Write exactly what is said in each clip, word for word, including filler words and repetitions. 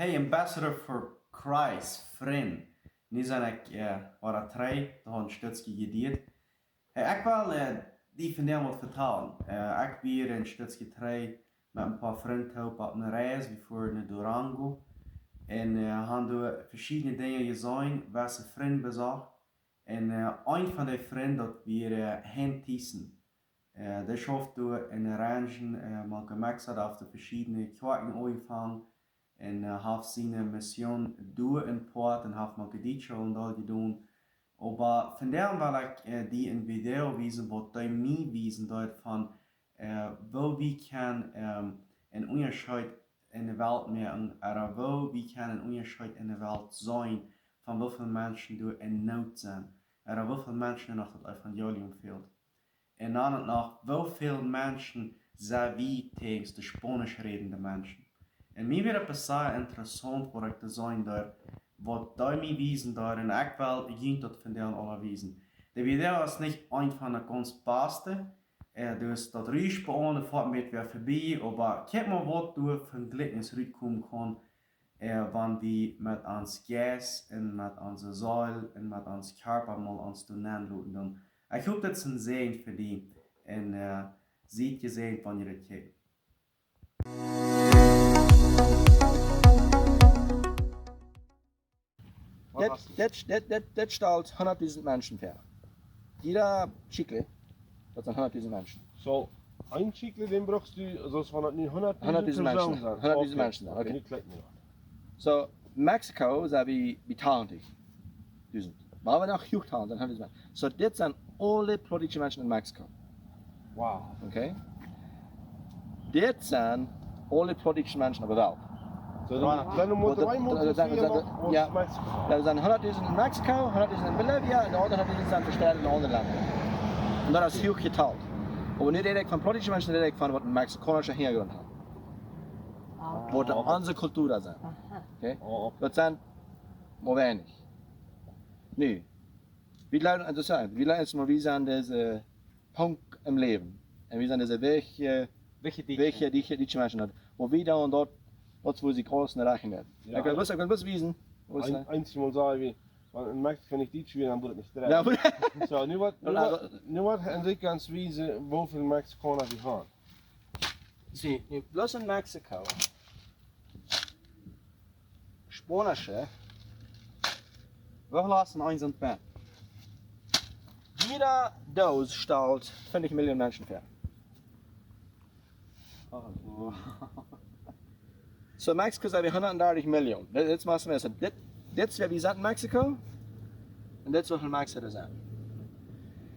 Hey, Ambassador for Christ, Frind. Nu sie ekj, äh, wada trigj, doa haud een Stootje jedieet. Hey, ekj well, äh, die vondoag waut vetalen. Äh, ekj wia een Stootje trigj met een poa Frind toop opp eene Reis, wie fuaren no Durango. Un, äh, haben doa veschiedne Dinja jeseenen, waut see Frind besocht. Un, äh, een von dee Frind, daut wia, äh, Hen Thiessen. Äh, dee schauft doa en de Rangen, äh, mank de Mexa, dee haft veschiedne Kjoakjen aunjefongen un, äh, haft siene Mission doa en Poat un haft mank de Dietsche aul doa jedonen. Oba vondoag well ekj, äh, die een Video wiesen, waut dee mie wiesen deed von, äh, woo wie kjennen, ähm, een Unjascheet en de Welt moaken, ooda woo wie kjennen een Unjascheet en de Welt seenen, von woo väl Menschen doa en Noot sent, ooda woo väl Menschen noch daut Evangelium fält. Un dan uk noch, woo väl Menschen sent wie, tieems de Spaunisch rädende Menschen. Un mie wia daut sea interessaunt, waut ekj to seenen deed, waut dee mie wiesen deed, un ekj well junt daut vondoag aula wiesen. De Video es nich eent von de gaunz baste, äh, dus daut Riesch bie ons foat met wada verbie, oba kjikj mol, waut doa fa een Jlikjnis rutkomen kaun, äh, wan wie met ons Jeist un met onse Seel un met ons Kjarpa mol ons doa nenloten. Dan, ekj hop, daut es een Säajen fa die. Un, äh, siet jesäajent, wan jie daut kjikjen. Waut Dit, waut? Dit, dit, dit, dit stalt hundatdusent Menschen väa. Jieda Chicle, daut sent hundatdusent Menschen. Soo, een Chicle, dän bruckst du, soo aus wan daut nu hundatdusent Hundatdusent Menschen. Hundatdusent Menschen, okay. Nu kjikj mie. Soo, Mexiko sent wie bie tachentich dusent. Oba wie noch huach talen, dan haben wie, soo, dit sent aule plautdietsche Menschen en Mexiko. Wow. Okay? Dit sent aule plautdietsche Menschen opp de Welt. Soo, dan, dan mott Waut, dree mott daut, daut, daut, daut, daut, jo. Mexiko. Daut sent hundatdusent en Mexiko, hundatdusent en Bolivia un de aundre hundatdusent sent vestreet en aundre Lenda. Un daut es huach jetalt. Oba nu räd ekj von plautdietsche Menschen, räd ekj von waut een mexikaunische Hinjagrunt haben. Ah. Waut de, oh, onse Kultua sent. Aha. Okay? Oh, okay. Daut sent mau weinich. Nu, wie jleewen, daut es, wie jleewen, wie sent dise Punkt em Läwen. Un wie sent dise Wäakje, äh, Wäakje Dietsche. Wäakje Dietsche, Dietsche Menschen. Daut, woo wie dan daut, daut woo sikj aules en Rach moaken. Jo. Ekj well bloos, ekj well bloos wiesen. Woo es Een-, daut? Eent mol saj wie, wan een Mexiko nich Dietsch wia, dan wudd et nich dreien. Jo, oba Soo, nu woat, nu woat, nu woat Henrik ons wiesen, woo väl Mexikauna wie haben. See, nu bloos en Mexiko. Spaunische. Woo väl es en eent un twee? Jieda Doos stalt twintich Million Menschen väa. Oh, oh. Soo, Mexiko sent wie hundatdartich Million. Dit, dit es waut wie sent. Dit, dit es waut wie sent en Mexiko. Un dit es woo väl Mexiko doa sent.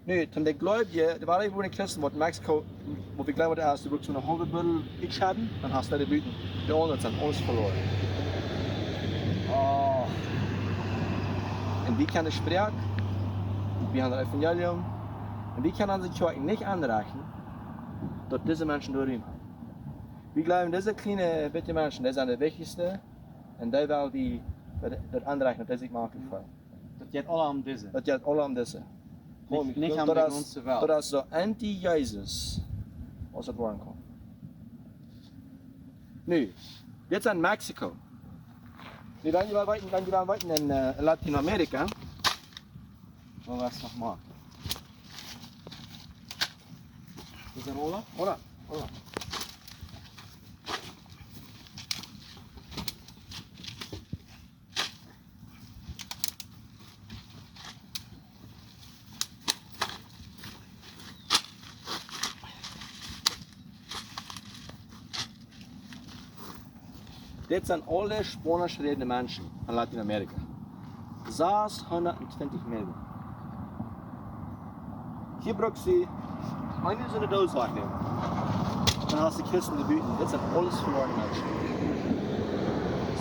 Nu, dan de Gleubje, de woare jebuarne Christen, waut en Mexiko, waut wie jleewen, waut es, du bruckst mau een haulwet Buddel utschedden, dan hast du de Buten. De aundre sent aules veloaren. Oh. Un wie kjennen de Sproak, wie haben daut Evangelium, un wie kjennen onse Kjoakj nich aunrechten, daut dise Menschen doa Rum haben. Wie jleewen, dise kjliene bät Menschen, dee sent de wichtichste, un dee well wie daut, daut aunrechten, daut dee sikj moaken kjennen. Daut jeit aula om dise. Daut jeit aula om dise. Nich, nich om de gaunze Welt. Daut es soo anti-Jesus aus et woaren kaun. Nu, dit es en Mexiko. Nu, dan jie wellen weeten, dan jie wellen weeten en, äh, Latienamerika. Woo es noch mol? Is it all up? Hold on, hold on. Dit sent aule Spaunisch rädende Menschen en Latienamerika. Sashundat un twintich Million. Hia bruck see eene soone Doos wajchnämen. Dan hast du Christen doa buten. Dit sent aules veloarne Menschen.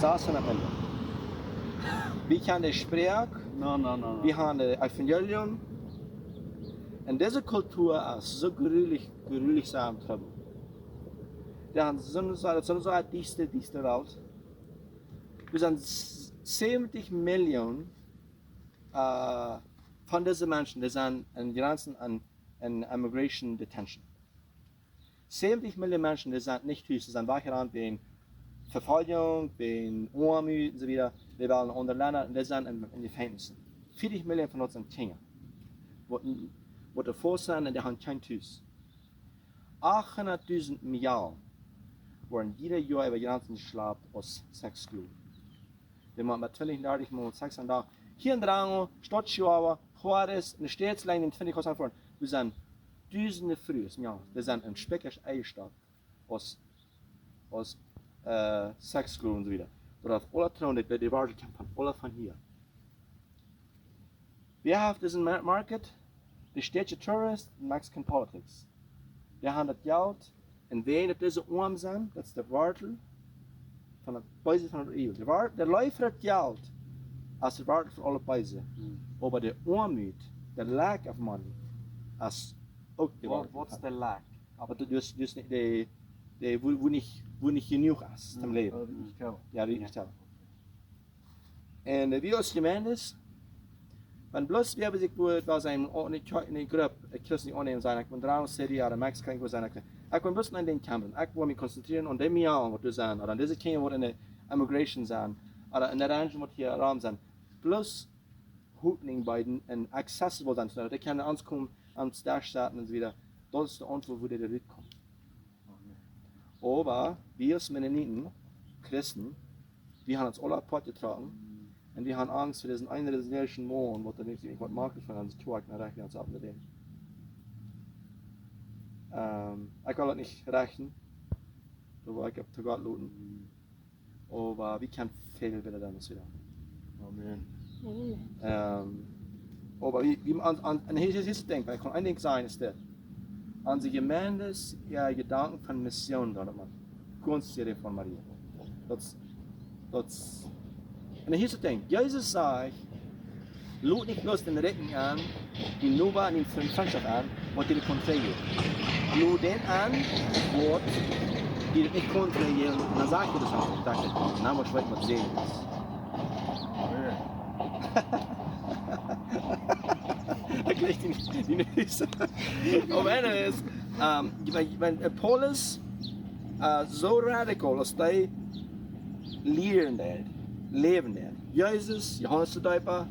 Sashundat Million. Wie kjennen de Sproak? No, no, no, no. Wie haben daut Evangelium? Un dise Kultua es soo grulich, grulich sea en Trubbel. Dee haben soone, soone, soone diestre, diestre Welt. Doa sent s-, säwentich Million, äh, von dise Menschen, dee sent en Grenzen aun, en Immigration Detention. Säwentich Million Menschen, dee sent nich tus, dee sent wajchjerant wäajen Verfoljunk, wäajen Oamut un soo wieda. Dee wellen no aundre Lenda un dee sent en, en Jefenkjnis. Vieetich Millioon von dee sent Kjinja, waut, waut doa faust sent un dee haben kjeen Tus. Achthundatdusent Mejal woaren jieda Joa äwa Jrenzen jeschlapt aus Sexsklowen. Dee motten met twintich, dartich Mol Sex aun Dach. Hia en Durango, Staut Chihuahua, Juarez, en de States, lang en twintich Kostan foaren. Doa sent dusende Frues, jo, dee sent en Spikjasch enjestoppt aus, aus, äh, Sexsklowen un soo wieda. Daut haft aula Troon, dee, dee Welt kjemt von aula von hia. Wäa haft disen Ma-, Market? De stätsche Tourist un Mexican Politics. Dee haben daut Jelt un wäajen daut dise oam sent, daut es de Wortel von daut Beese, von daut Evel. De Wor-, de Leew fa daut Jelt es de Wortel von aule Beese. Hm. Oba de Oamut, de lack of money, es uk de Wa-, Wortel waut es von de lack? Oba du, du hast, du hast nich de, de, wua, wua nich, wua nich jenuach es, toom Hm. Läwen. Oba nich tellen. Jo, dee Jo. nich tellen. Un, äh, wie aus Jemeent, wan bloos wie haben sikj, wua daut sent, uk nich en de Grupp, äh, Christen aunnehmen sennen, ekj woa en Durango City ooda Mexico, ekj woa sennen, ekj, ekj woa bloos en dän Kammaren, ekj woa mie konzentrieren aun dee Mejal, waut doa sent, ooda aun dise Kjinja, waut en de Immigration sent, ooda en de Ranch, waut hia rom sent. Bloos Hopninj beiden un accessible sennen, soo daut dee kjennen aunkomen, aum Desch sitten un soo wieda. Daut es de Auntwuat, wua dee doa rutkomen. Oba wie aus Mennoniten, Christen, wie haben ons aula apoat jetrocken un wie haben Angst fa disen eenen, disen ieeschten Maun, waut doa nich, nich waut moakt von ons Kjoakj, dan rajcht wie ons opp met dän. Ähm, ekj well daut nich rechten, daut well ekj opp to Gott loten. Oba wie kjennen väl bäta dan aus wie dan. Amen. Amen. Ähm, oba wie, wie aun, aun, aun hia, hia, hia denkjen, ekj kaun een Dinkj sajen, es dit. Aun de Jemeent äa Jedanken von Mission, daut maun kunst hia von Maria. Daut, daut, un hia es daut Dinkj. Jesus säd, lot nich bloos dän Rikjen aun, dien Noba un diene Frint-, Frintschoft aun, waut die de Konträ jeft. Lot dän aun, waut die de Konträ jeft. Un dan saj ekj daut aun. Ekj docht, na, waut schwind waut sennen. Ekj kjrieech dee, dee News. Oba anyways, ähm, wan, wan, äh, Paulus, äh, soo radical aus dee lieren deed, läwen deed. Jesus, Johanes de Deepa,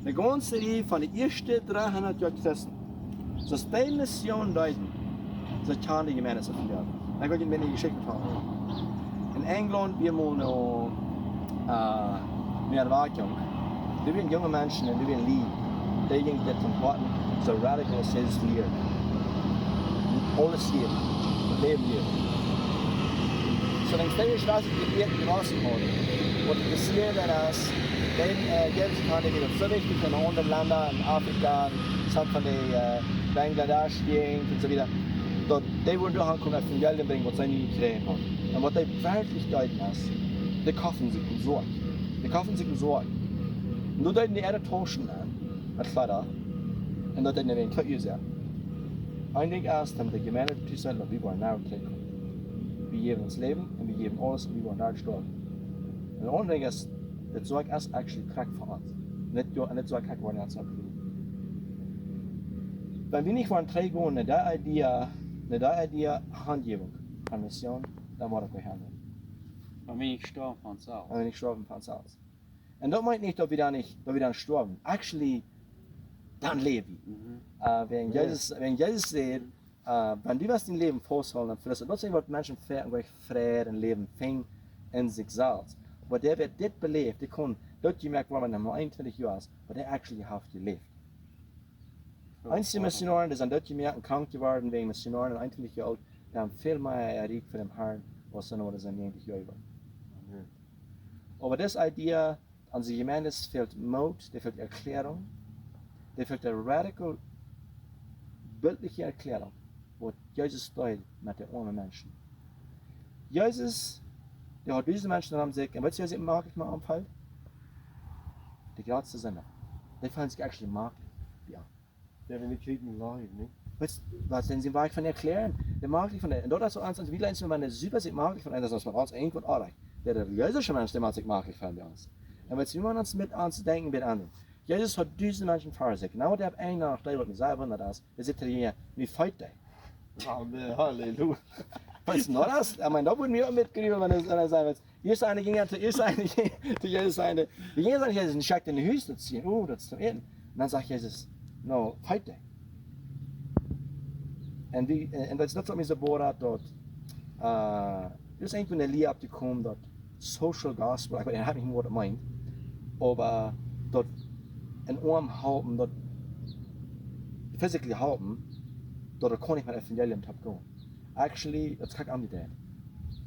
de gaunze Rieej von de ieeschte dreehundat Joa Christen. Soo aus dee Mission deeden, soo kjennen de Jemeent von doa. Dan kaun ekj junt eene Jeschicht vetalen. En Enjlaunt, wie mol no, äh, no Erwakjunk. Doa wieren junge Menschen un doa wieren Lied. Dee jinjen dit von Hoaten, soo radical aus Jesus lieren. Aules lieren. Daut Läwen lieren. Soo, dan stell die Straße, dee wie jerossen haben. Waut passieet dan es, dan, äh, Jesus kaun wada soo wichtich en aundre Lenda, en Afrika, en Zent von de, äh, Bangladesch, Jäajent un soo wieda. Daut dee wudden doa aunkomen, Evangelium brinjen, waut see nich jekjräajen haben. Un waut dee werkjlich deeden es, dee koften sikj en Soak. Dee koften sikj en Soak. Un doa deeden dee äare Tauschen aun, met Kjleeda. Un daut deeden dee en Kjleeda sennen. Een Dinkj es, daut de Jemeent tus sent, daut wie woaren no trigj komen. Wie jäwen ons Läwen un wie jäwen aules un wie woaren doa stoawen. Un een aundret Dinkj es, daut Soak es actually krakjt fa ons. Nich jo, nich Soak krakjt woaren ons oppjäwen. Wan wie nich woaren trigjgonen no dee Idee, no dee Idee Hanjäwunk aun Mission, dan woat et goot gonen. Wan wie nich stoawen fa ons selfst. Wan wie nich stoawen fa ons selfst. Un daut meent nich, daut wie dan nich, daut wie dan stoawen. Actually, dan läw wie. Mhm. Äh, wan Jo. Jesus, wan Jesus sajcht, äh, wan du woascht dien Läwen fausthoolen, dan veleicht, daut es waut Menschen froagen, woo ekj Fräd un Läwen finj en sikj selfst. Oba dee, wäa dit beläft, dee kaun daut jemoakt woaren, wan hee mau eenuntwintich Joa es, oba dee actually haft jeläft. Jo, eenje Missionoaren, dee sent dootjemoakt un krank jeworden wäajen Missionoaren un eenuntwintich Joa oolt, dee haben väl mea erreicht fa dän Harn, aus see noch sent näajentich Joa oolt. Amen. Oba dise Idee, aun de Jemeent fält Moot, dee fält Erkjläarunk, dee fält de radical, bildliche Erkjläarunk, waut Jesus deed met de oame Menschen. Jesus, dee haud dise Menschen aun sikj, un weetst du, wäa sikj maklich met am feelt? De jratste Sinda. Dee feelen sikj actually maklich, jo. Dee, wan dee kjrieen, lachen, nä? Weetst, waut sent see wajch von erkjläaren? Dee maklich von de, un daut es soo ons, ons, wie leicht sent, wan dee selfst sikj maklich von, daut es met ons eent waut oajch. De relijeese Mensch, dee moakt sikj maklich von bie ons. Un weetst, wie motten ons met ons denkjen bie aundre. Jesus haud dusende Menschen fa sikj. Nu, dee haft eenen noch, dee waut nich selfst wundren es, dee sitt hia, nu feelt dee. Amen, Halleluja. Weetst du, daut es, ekj meen, daut wudd mie uk met griewen, wan hee, wan hee säd, weetst, hia es eena, jinkj hee to, hia es eena, to Jesus säd, hee jinkj to Jesus, hee schekjt en de Hus, daut es, oh, daut es to äten. Un dan sajcht Jesus, no, fight dee. Un wie, un daut es, daut es waut mie soo bothert, daut, äh, daut es eent von de Lia oppjekomen, daut social gospel, ekj weet nich mea waut daut meent, oba daut een Oama halpen, daut physically halpen, daut kaun nich met Evangelium toop gonen. Actually, daut es krakjt omjedreit.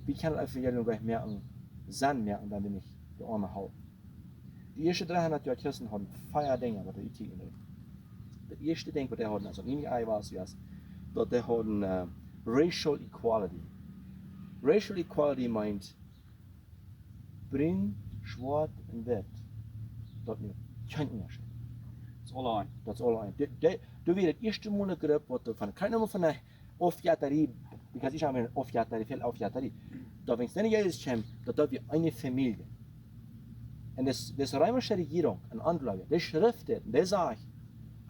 Wie kjennen daut Evangelium nich mea Senn moaken, wan wie nich de Oame halpen. De ieeschte dreehundat Joa Christen hauden vea Dinja, waut doa utjäajen deeden. Daut ieeschte Dinkj, waut dee hauden, aulsoo nich Iowa, daut dee hauden, äh, racial equality. Racial equality meent, brun, schwoat un witt, daut nu kjeen Unjascheet. Daut es aula eent. Daut es aula eent. Dee, dee, doa wia daut ieeschte Mol eene Grupp, waut doa von, kjeen Nomen von de Aufjetarie, because ekj hab mie Aufjetarie, väl Aufjetarie. Daut wan eena Jesus kjemt, daut, daut wia eene Famielje. Un dis, dis reemische Rejierunk, een Aunjläuja, dee schrift dit, un dee sajcht,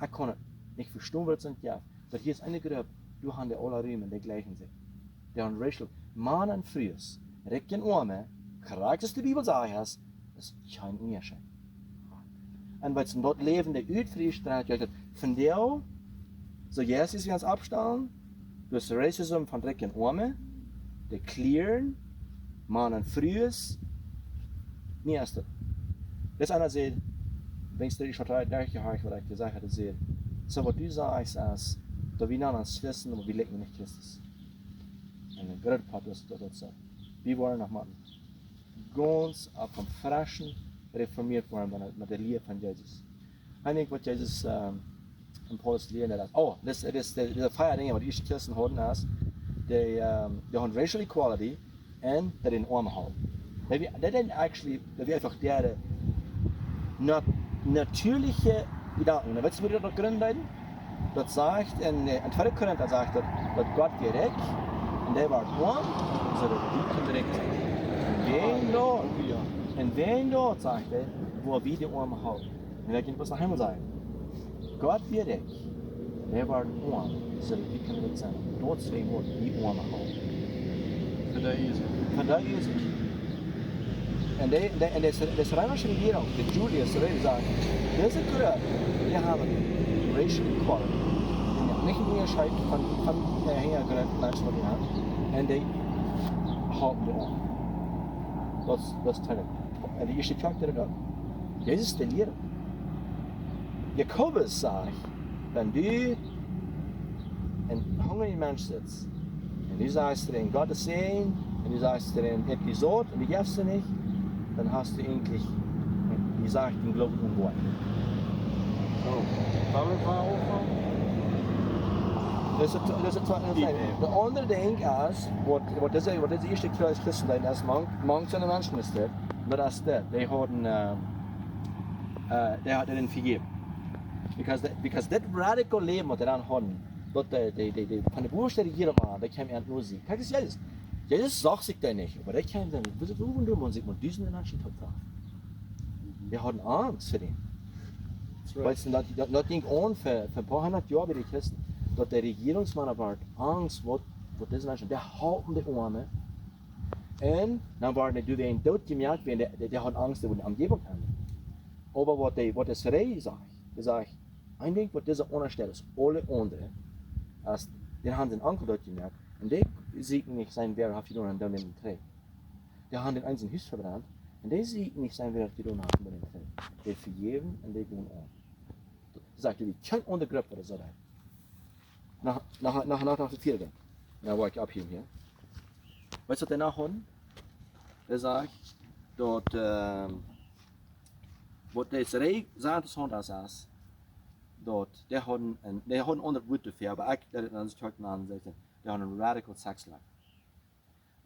ekj kaun et nich vestonen, waut et sent, jo, daut hia es eene Grupp, doa haben dee aula Rum un dee jlikjen sikj. Dee haben racial, Mana un Frues, rikje un oame, krakjt aus de Bibel sajcht, es, es kjeen Unjascheet. Un waut sent daut Läwen, dee utfriescht, dan haft daut von dee, soo Jesus wie ons aufstalen, daut racism von rikje un oame, de Klieren, Mana un Frues, nich es daut. Dis eena säd, denkjst du, ekj haud dree Doag jehieet, waut ekj jesajcht haud, säd, soo waut du sajchst, es, daut wie no ons wissen, oba wie likjen nich Christus. Un een grootet Poat es daut, daut soo. Wie woaren noch motten gaunz opp vom Freschen reformieet woaren met, met de Lia von Jesus. Ekj denkj waut Jesus, ähm, un Paulus lieeden, daut, oh, dis, dis, de, de vea Dinja waut de ieeschte Christen hauden es, dee, ähm, dee hauden racial equality un dee deeden Oame halpen. Dee, dee deeden actually, daut wia eefach dee, nat-, natieelje Jedanken. Un weetst du, woo dee daut jründen deeden? Daut sajcht en, äh, en tweede Korinta sajcht daut, daut Gott wia rikj un dee wort oam, soo daut wie kjennen rikj sennen. Un wäajen daut, un wäajen daut, sajcht hee, woa wie de Oame halpen. Un dan kjenn wie bloos no Himmel sajen. Gott wia rikj, dee wort oam, soo daut wie kjennen rikj sennen. Daut es wäajen waut wie Oame halpen. Fa dee es et. Fa dee es et. Un dee, dee, un dee, dee reemische Rejierunk, de Julius Caesar, dise Grupp, dee haben racial equality. Un nich mea Scheit von, von, äh, Hinjagrunt, Menschen waut dee haben. Un dee halpen dee aun. Daut, daut es Teil. Un de ieeschte Kjoakj deed daut uk. Jesus de Liera. Jakobus sajcht, wan du een hungrija Mensch sitst, un du sajchst to dän Gott sien Säajen, un du sajchst to dän, ekj sie saut, un du jefst am nich, dan hast du eejentlich, du sajchst dän Gloowen unwoa. Soo, wua wie von aunfangen? Daut es, daut es, daut es, daut es, de aundre Dinkj es, waut, waut dise, waut dise ieeschte Kjoakj Christen deeden, es mank, mank soone Menschen es dit, daut es dit, dee hauden, äh, äh, dee hauden dän vejäft. Because the, because daut radical Läwen waut dee dan hauden, daut dee, dee, dee, dee, von de bowaschte Rejierunk aun, dee kjeem an no sikj. Kjikj, es Jesus. Jesus sach sikj dee nich, oba dee kjeem dan, woo, woo, woo, woo sikj met dusende Menschen toop trafen. Dee hauden Angst fa dän. That's right. Weetst du, daut, daut, daut jinkj aun fa, fa een poa hundat Joa bie de Christen, daut de Rejierungsmana wort Angst, waut, waut dise Menschen, dee halpen de Oame. Un dan worden dee doa doot jemoakt, wiels dee, dee, dee hauden Angst, dee wudden Omjäajent haben. Oba waut dee, waut de Ree sajcht, dee sajcht, een Dinkj waut dise aundasch es aus aule aundre, es, dee haben sienen Onkel doot jemoakt, un dee sieekjen nich sien, wäa haft jedonen, un dan nämen trigj. Dee haben dän eenen sien Hus vebrant, un dee sieekjen nich sien, wäa haft jedonen, un dan nämen trigj. Dee vejäwen un dee gonen aun. Daut sajcht, dee kjennen aun de Grupp woaren, soo daut. Noch, noch, noch, noch, noch de vieede. Nu woa ekj opphieren hia. Weetst du waut dee noch hauden? Dee sajcht, daut, ähm, waut dee Ree sea interessaunt es, es, daut dee hauden een, dee hauden een aundret Wuat doafäa, oba ekj, daut es een aundret Wuat, sajcht hee, dee hauden een radical sex life.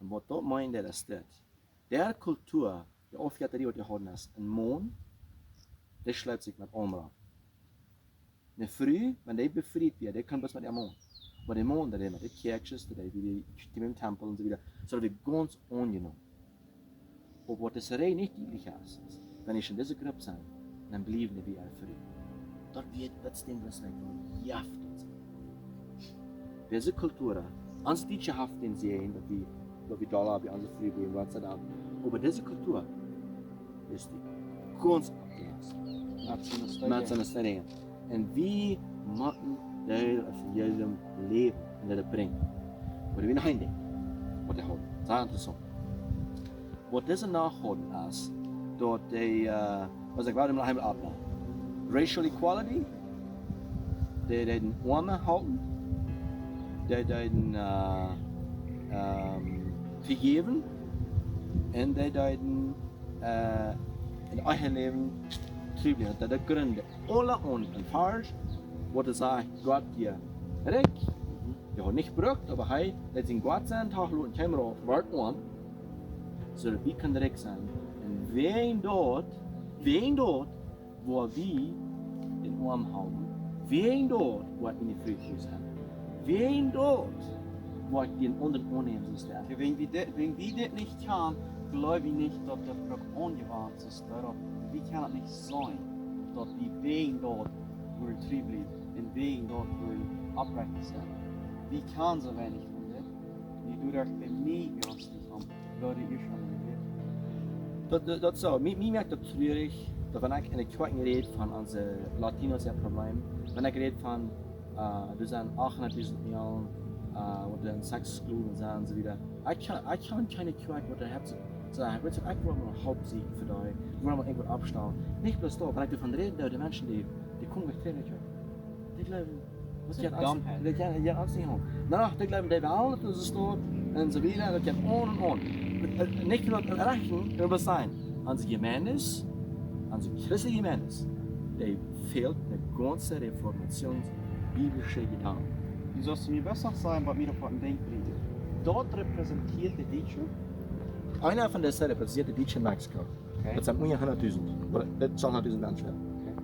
Un waut daut meent, daut es dit. De Kultua, de Aufjetarie waut dee hauden es, een Maun, dee schlept sikj met aundre. Eene Fru, wan dee befriet wia, dee kunn bloos met äa Maun. Oba de Maun, dee deed met de Kjäakjsches, dee deed bie de, bie dän Tempel un soo wieda. Soo daut wia gaunz aunjenomen. Oba waut dise Ree nich dietlich es, es, wan dee en dise Grupp sent, dan bliewen dee bie äare Fru. Daut wia, daut es daut, waut ekj jeft. Dise Kultua, Ons Dietsche haft dän Säajen, daut wie, daut wie dolla bie onse Fru bliewen, Gott sei Dank. Oba dise Kultua es dee gaunz oppjelost. Met soone Städ. Met soone Städ. Un wie motten daut Evangelium läwen un daut brinjen. Oba wie noch een Dinkj, waut ekj haud. Sea interessaunt. Waut dise nohauden es, daut dee, äh, waut ekj woo em Himmel oppnämen. Racial equality, dee deeden Oame halpen, dee deeden, äh, ähm, vejäwen, un dee deeden, äh, en eajnet Läwen triewen. Daut, daut grundt aula aun een Varsch, waut sajcht, Gott wia rikj, dee haud nich jebrukt, oba hee deed sien Gott sennen, Tag loten, kjeem rauf, wort oam, soo daut wie kunnen rikj sennen. Un wäajen daut, wäajen daut, woa wie dän Oamen halpen, wäajen daut, woa wie ne Fru sennen, wäajen daut, woa wie dän aundren aunnämen, soo aus dee. Okay, wan wie dit, wan wie dit nich kjennen, jleew ekj nich, daut daut uk aunjewant es, daut wie kjennen daut nich seenen, daut wie wäajen daut wellen triewen un wäajen daut wellen oprechtich sennen. Wie kjennen soo weinich von dit, wie du daut bie mie hast nich aun. Leute, ihr schon erlebt. Daut, daut, daut soo, mie, mie moakt daut truarich, daut wan ekj enne Kjoakjen räd von onse Latinos äa Problem, wan ekj räd von, äh, doa sent achthundatdusent Malen, äh, waut en Sexsklowen sent un soo wieda. Ekj kjan, ekj kjan kjeene Kjoakj, waut doa haft soo, soo, ekj weet nich, ekj well mol Help sieekjen fa dee, ekj well mol irjentwaut oppstalen. Nich bloos daut, wan ekj doavon räd, daut de Menschen, dee, dee komen nich trigj no Kjoakj. Dee jleewen, daut jeit aules, Dommheit. Dee jeit, jeit aules nich om. Na, dee jleewen, dee wellen, daut es doa, un soo wieda, daut jeit aun un aun. Äh, nich bloos rechten, oba sennen. Onse Jemeenten, onse christelje Jemeenten, dee fält ne gaunze Reformations biblische Jedanken. Du sust mie best noch sajen, waut mie doavon denkjt, Brüda. Daut repräsentieet de Dietsche? Eena von dee repräsentieet de Dietsche en Mexiko. Okay. Daut sent unja hundatdusent. Oba daut saul hundatdusent Menschen sennen. Okay.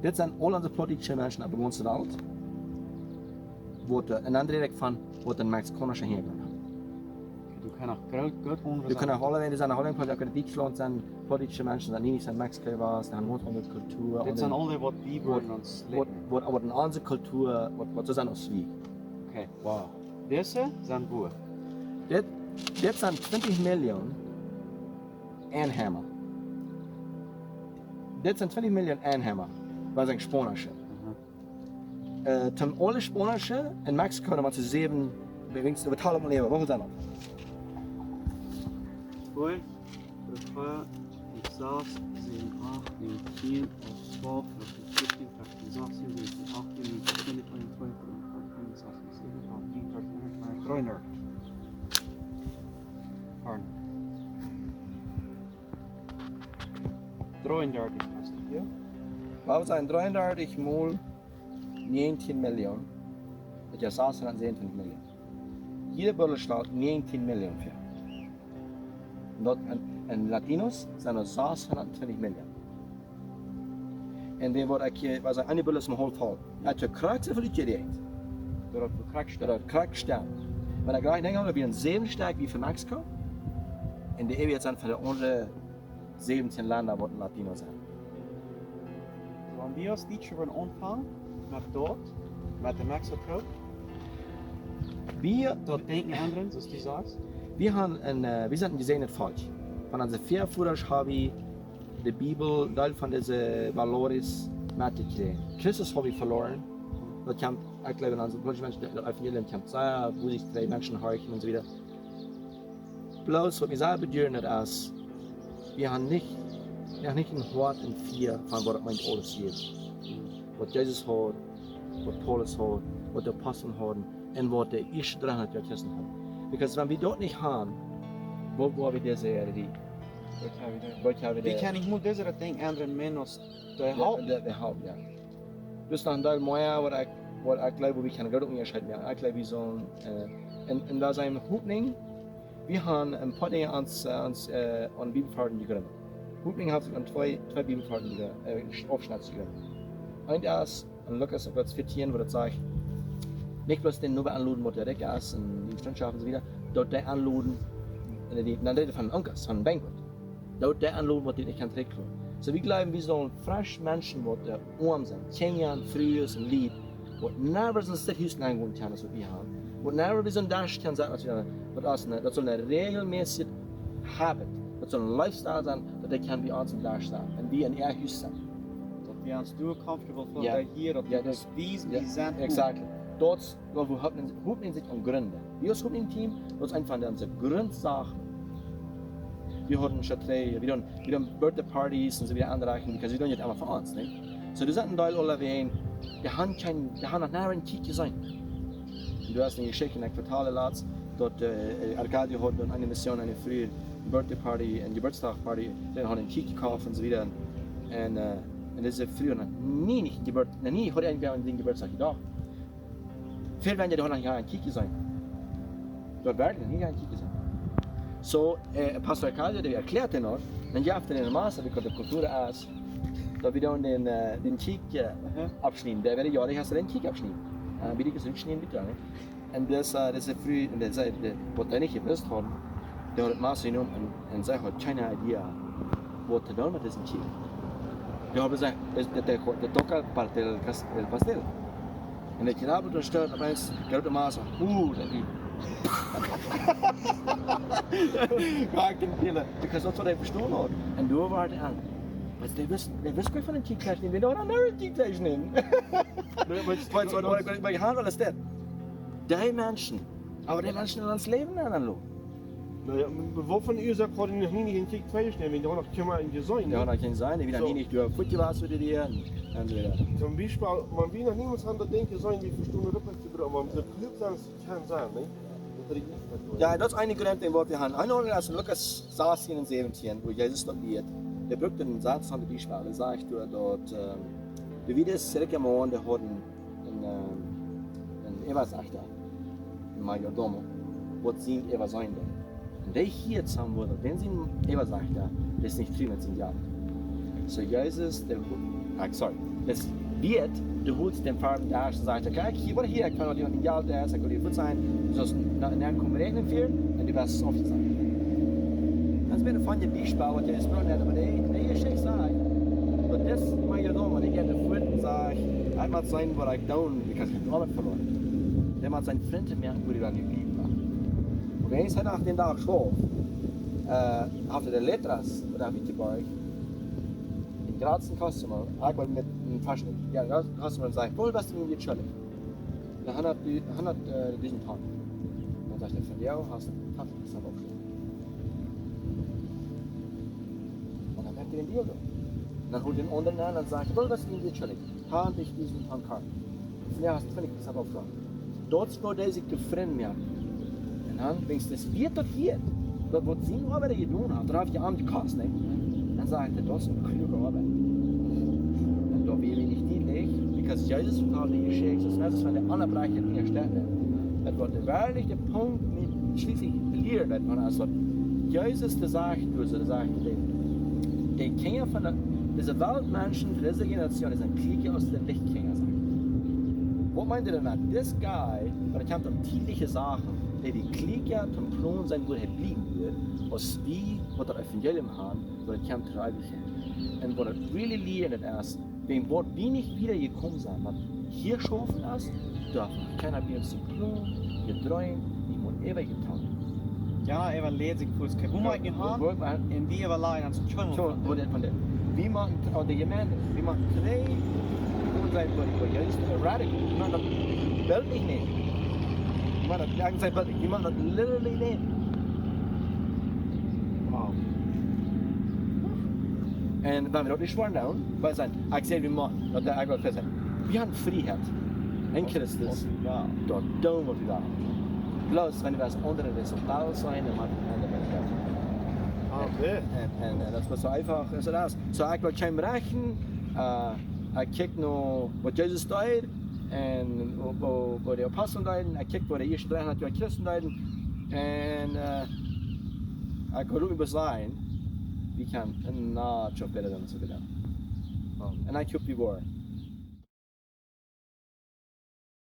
Dit sent aul onse plautdietsche Menschen opp de gaunze Welt. Waut, äh, un dan räd ekj von waut en mexikaunische Hinjagrunt haben. Du kaust uk groot, groot aundre Sachen. Du kaust uk aule, wan du aun Holland, uk en Dietschlaunt sent plautdietsche Menschen, dee nich en Mexiko wieren, dee haben gaunz aundre Kultua. Dit sent aule waut wie waut, wellen ons waut, läwen. Waut, waut en onse Kultua, waut, waut soo sent aus wie. Okay. Wow. Dise sent wua? Dit, dit sent twintich Million Einheimer. Dit sent twintich Million Einheimer, waut sent Spaunische. Mhm. Äh, toom aule Spaunische en Mexiko, dan sent see säwen, wan wie daut talen, woo väl sent daut? Twee, dree, vea, fiew, sas, säwen, acht, näajen, tieen, alf, twalf, dartieen, vieetieen, feftieen, sastieen, säwentieen, achttieen, näajen, tieen, eenuntwintich, tweeuntwintich, achtuntwintich, achtuntwintich, dree un dartich. Dree un dartich es daut, jo? Waut sent dree un dartich mol näajentieen Million? Daut es sashundat säwentieen Million. Jieda Buddel stalt näajentieen Million väa. Un daut en, en Latinos sent doa sashundat twintich Million. Un dee woat ekj, waut ekj aun de Buddel mol haud, ekj haud krakjt soo väl utjeräakjent. Daut daut krakjt stemmt. Daut daut krakjt stemmt. Wan ekj jlikj denkj, daut wie en säwen Stekj wie von Mexiko. Un de äwaje sent von de aundre säwentieen Lenda, waut Latino sent. Wan wie aus Dietsche wellen aunfangen met daut, met de Mexiko, wie daut Denkjen endren, soo aus du sajst. Wie haben en, äh, wie sent en jesäajent Volkj. Von onse Väavodasch haben wie de Bibel, Deel von dise valores metjekjräajen. Christus haben wie veloaren. Daut kjemt, ekj jleew, en onse, manche Menschen, daut Evangelium kjemt sea, woo sikj twee Menschen horchen un soo wieda. Bloos waut mie sea bediet es, wie haben nich, noch nich en Hoat un Fia von waut et meent aules hia. Waut Jesus haud, waut Paulus haud, waut de Apostel hauden un waut de ieeschte dreehundat Joa Christen hauden. Because wan wie daut nich haben, woo woa wie dise Erde rieekjen? Waut haben wie dan? Waut haben wie dan? Wie kjennen nich mol dise Dinja endren, menos de Help. De, de, de Help, jo. Daut es noch een Deel mea, waut ekj, waut ekj jleew, woo wie kjennen groot Unjascheet moaken. Ekj jleew, wie sellen, äh, un, un doa sent Hopninj. Wie haben een poa Dinja aun, äh, aun, äh, aun Bibelvarzen jegrunt. Hopninj haft sikj aun twee, twee Bibelvarzen jegrunt, äh, Aufschnett jegrunt. Eent es en Lukas, Kapitel vieetieen, woo daut sajcht, nich bloos dän Noba enloden, waut dee rikj es, un dee Frintschoften un soo wieda, daut dee enloden, un dee, dan räd et von Onkeln, von Banquet. Daut dee enloden, waut dee nich kjennen trigjkomen. Soo, wie jleewen, wie sellen fresch Menschen, waut, äh, oam sent, Kjinja, Frues un Lied, waut never sent dit Hus nenn gonen kjennen, soo aus wie haben. Whatever wie soo een Desch kjennen setten, daut wie, daut es een, daut saul een rejelmässjet habit, daut saul een lifestyle sennen, daut dee kjennen bie ons aum Desch sennen un wie en äa Hus sennen. Daut wie ons doa comfortable feelen, Ja. daut hia, daut Ja, wie daut- wie, ja, wie sent. Exactly. Daut, daut wie haben, haben sich aum Gründen. Wie ons haben een Team, daut es eefach aun onse Grundsachen. Wie haben Schatrei, wie haben, wie haben Birthday Parties un soo wieda aunrechten, because wie doonen daut emma fa ons, nä? Soo, doa sent een Deel aulawäajen, dee haben kjeen, dee haben noch nie een Kjikj jeseenen. Un doa es eene Jeschicht, ekj vetald latst, daut, äh, Arcadio haud bie eene Mission eene Fru, Birthday Party, eene Jeburtsdach Party, dee haud een Kjikj jekoft un soo wieda. Un, äh, un dise Fru haud nie nich Jeburt-, noch nie haud irjentwäa aun dän Jeburtsdach jedocht. Väl Menschen, dee hauden noch nie een Kjikj jeseenen. Daut wia noch nie een Kjikj jeseenen. Soo, äh, Pastor Arcadio, dee erkjläad daut noch, dan jeef hee eene Maß, wie de Kultur es, daut wie dan dän, äh, dän Kjikj, äh, Mhm. aufschnieden. Dee wia, jo, dee haft dän Kjikj aufschnieden. Äh, wie dee es aufschnieden, bitte, nä? Un daut, äh, dise Fru, un dee säd, dee, waut dee nich jewist haud, dee haud daut Maß jenomen un, un see haud kjeene Idee, waut to doonen met disen Kjikj. Dee haud jesajcht, daut, daut, daut, daut toca parte del cas-, del pastel. Un dee kjnabbelt un stieet opp eemol, jeit daut Maß, uh, daut dee. Jie kjennen fälen, because daut es waut hee vestonen haud. Un doa wia hee aun. Oba dee wist, dee wist nich von een Kjikjfleesch nämen, dee haud aun een Kjikjfleesch nämen. Nee, oba Waut, waut, waut, waut, waut, waut, waut, dee Menschen, oba dee Menschen en ons Läwen aun, hallo. Naja, waut fa Uasoak haud hee noch nie een Kjikjfleesch nämen, dee haud noch kjeenmol een jeseenen. Jo, daut kaun sennen, wie dan Soo. Hie nich doa voet jewast wia, dee, un soo wieda. Toom Biespel, wan wie noch niemols aun daut Dinkj jeseenen, wie vestonen daut nich to brucken, wan wie daut Glück sent, daut kaun sennen, nä? Daut hee nich met Jo, daut es een Grunt, waut wie haben. Een aundret es Lukas sastieen un säwentieen, wua Jesus daut lieet. Dee brukt een Satz aun daut Biespel. Hee sajcht doa daut, ähm, doa wia een rikja Maun, dee haud een, een, ähm, een Äwasajchta, een mayordomo, waut sien Äwasajen deed. Un dee hieed soo waut, daut dän sien Äwasajchta, dee es nich tru met sien Jelt. Soo Jesus, dee, ah, sorry, daut wia, dee hilt dän Farben doa un säd: "Kjikj, hia, waut hia, ekj kaun waut met mien Jelt doonen, ekj well hia goot sennen. Soo, na, na, komm, räakjen fa, un dee wia aufjesajcht." Daut es mea een Biespel, waut Jesus brukt, oba dee, dee Jeschicht sajcht, daut dis mayordomo, dee jeit doa voot un sajcht: "Ekj mott seenen, waut ekj doonen, because ekj hab Oabeit veloaren." Dee mott sienen Frint moakjen, wua hee dan nu bliewen woat. Oba eemol hee haft dän Dach jeschlopen, äh, haft hee de Letras, ooda haft hee jeborcht, dän jratsten Customer, ekj well met een Faschen, jo, jratsten Customer un sajcht: "Woo väl best du mie nu schuldich?" "Hundat, hundat, äh, dusent Ton." Dan sajcht hee: "Vondoag hast du tachentich Prozent oppjeschloten." Un dan moakt hee dän Deal doa. Dan holt hee dän aundren aun un sajcht: "Woo väl best du mie nu schuldich?" "Tachentich dusent Ton Korn." "Vondoag hast du twintich Prozent oppjeschloten." Daut es woo dee sikj de Frint moakt. Un dan denkjst du, daut wia daut hia, daut waut sien Oabeida jedonen haud, daut haft je aun jekost, nä? Dan sajcht hee: "Daut es eene kluake Oabeit." Un doa wia wie nich dietlich, because Jesus vetald de Jeschicht, daut es, wan de Aunbräakja nich steit, daut woat werkjlich de Punkt met schlieslich lieren, daut wan aus daut Jesus de Sach, doa soo de Sach, dee, dee Kjinja von de, dise Weltmenschen, dise Generation, dee sent kjlieekja aus de Lichtkjinja sent. Waut meent hee dan met? This guy, waut hee kjemt om tietliche Sachen, dee, dee kjlieekja toom Plon sent, wua hee bliewen woat, aus wie, waut daut Evangelium haben, waut hee kjemt to Eewichkjeit. Un waut et really lieren es, wan waut wie nich wieda jekomen sent, waut hia schaufen es, doa kjeena bie ons to Plon, jedreemt, nich mol äwa jetrocken. Jo, äwa läsig Fuß. Kjikj, woo moak ekj nu aun? Woo, woo, Un wie äwa lajen ons Schwindel. Soo, woo daut von dee. Wie motten, aun de Jemeent, wie motten twee, woo sajcht, woo, woo Jesus, äh, radical. Wie motten daut bildlich nämen. Wie motten daut, jo, ekj saj bildlich, wie motten daut literally nämen. Wow. Un wan wie daut nich schwoaren doonen, wie sent, ekj saj, wie motten, daut dee eejentlich fest sent. Wie haben Frieheit en Christus. Jo. Daut doonen, waut wie wellen. Bloos, wan wie aundre Resultaten seenen, dan moak wie aundre Menschen. Amen. Un, un, un daut es soo eefach, es daut. Soo, ekj well kjeenem rechten, äh, ekj kjikj no waut Jesus deed, un woo, woo, woo de Apostel deeden, ekj kjikj woo de ieeschte dreehundat Joa Christen deeden, un, äh, ekj well bloos sajen, wie kjennen een notch better than soo jedonen. Un ekj hop, wie woaren.